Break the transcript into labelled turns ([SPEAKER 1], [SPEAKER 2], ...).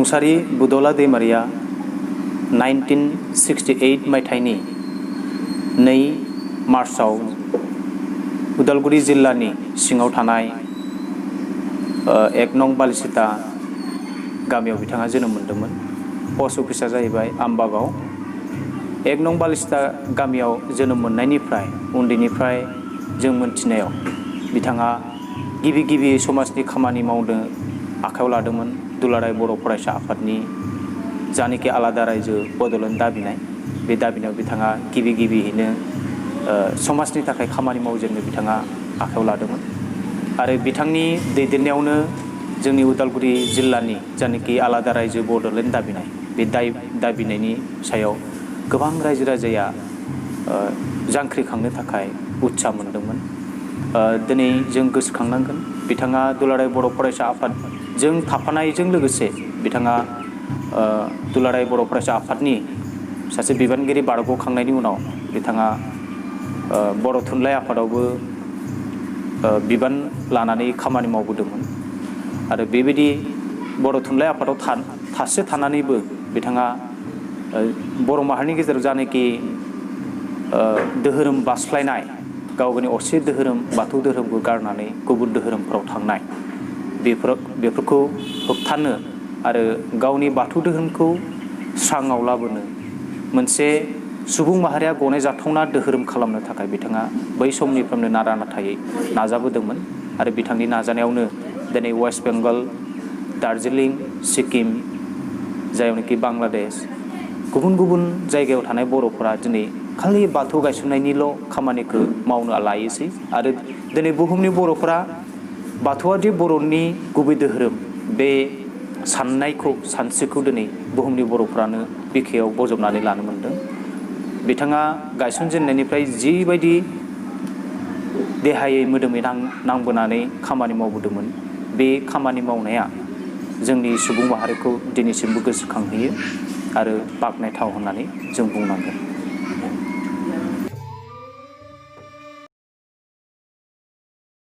[SPEAKER 1] रुंसारि बुदला दैमारिया 1968 मायथाइनि 2 मार्चआव उदालगुरि जिल्लानि सिङाव थानाय 1 नं बालिसिता गामियाव बिथाङा जोनोम मोन्दोंमोन। पस्ट अफिसा जाहैबाय आमबागाव। 1 नं बालिसिता गामियाव जोनोम मोननायनिफ्राय उन्दैनिफ्राय जों मोनथिनायाव बिथाङा गिबि समाजनि खामानि मावनो आखायाव लादोंमोन। दुलाराय बर' फरायसा आफादनि जानिखि आलादा रायजो बड'लेण्ड दाबिनाय, बे दाबिनायाव बिथाङा गिबियैनो समाजनि थाखाय खामानि मावजेननो बिथाङा आखायाव लादोंमोन। आरो बिथांनि दैदेननायावनो जोंनि उदालगुरि जिल्लानि जानिखि आलादा रायजो बड'लेण्ड दाबिनाय, बे दाबिनायनि सायाव गोबां रायजो राजाया जांख्रिखांनो थाखाय उत्सा मोनदोंमोन। दिनै जों गोसोखांनांगोन बिथाङा दुलाराय बर' फरायसा आफादजों थाफानायजों लोगोसे बिथाङा दुलाराय बर' फरायसा आफादनि सासे बिबानगिरि बारग'खांनायनि उनाव बिथाङा बर' थुनलाइ आफादावबो बिबान लानानै खामानि मावबोदोंमोन। आरो बेबायदि बर' थुनलाइ आफादाव थानानैबो बिथाङा बर' माहारिनि गेजेराव जानाखि धोरोम बास्लायनाय, गाव गावनि असे धोरोम बाथौ धोरोमखौ गारनानै गुबुन धोरोमफोराव थांनाय, बेफोरखौ होबथानो आरो गावनि बाथौ धोरोमखौ स्राङाव लाबोनो मोनसे सुबुं माहारिया गनायजाथावना धोरोम खालामनो थाखाय बिथाङा बै समनिफ्रायनो नारा नाथायै नाजाबोदोंमोन। आरो बिथांनि नाजानायावनो दिनै वेस्ट बेंगल, दार्जिलिं, सिक्किम, जायनोखि बांलादेश, गुबुन जायगायाव थानाय बर'फोरा दिनै खालि बाथौ गायसननायनिल' खामानिखौ मावनो लायोसै। आरो दिनै बुहुमनि बर'फोरा बाथौआदि बर'नि गुबै धोरोम, बे सानस्रिखौ दिनै बुहुमनि बर'फ्रानो बिखायाव बजबनानै लानो मोन्दों। बिथाङा गायसनजेननायनिफ्राय जिबायदि देहायै मोदोमै नांबोनानै खामानि मावबोदोंमोन, बे खामानि मावनाया जोंनि सुबुं माहारिखौ दिनैसिमबो गोसोखांहोयो आरो बाख्नायथाव होननानै जों बुंनांगोन।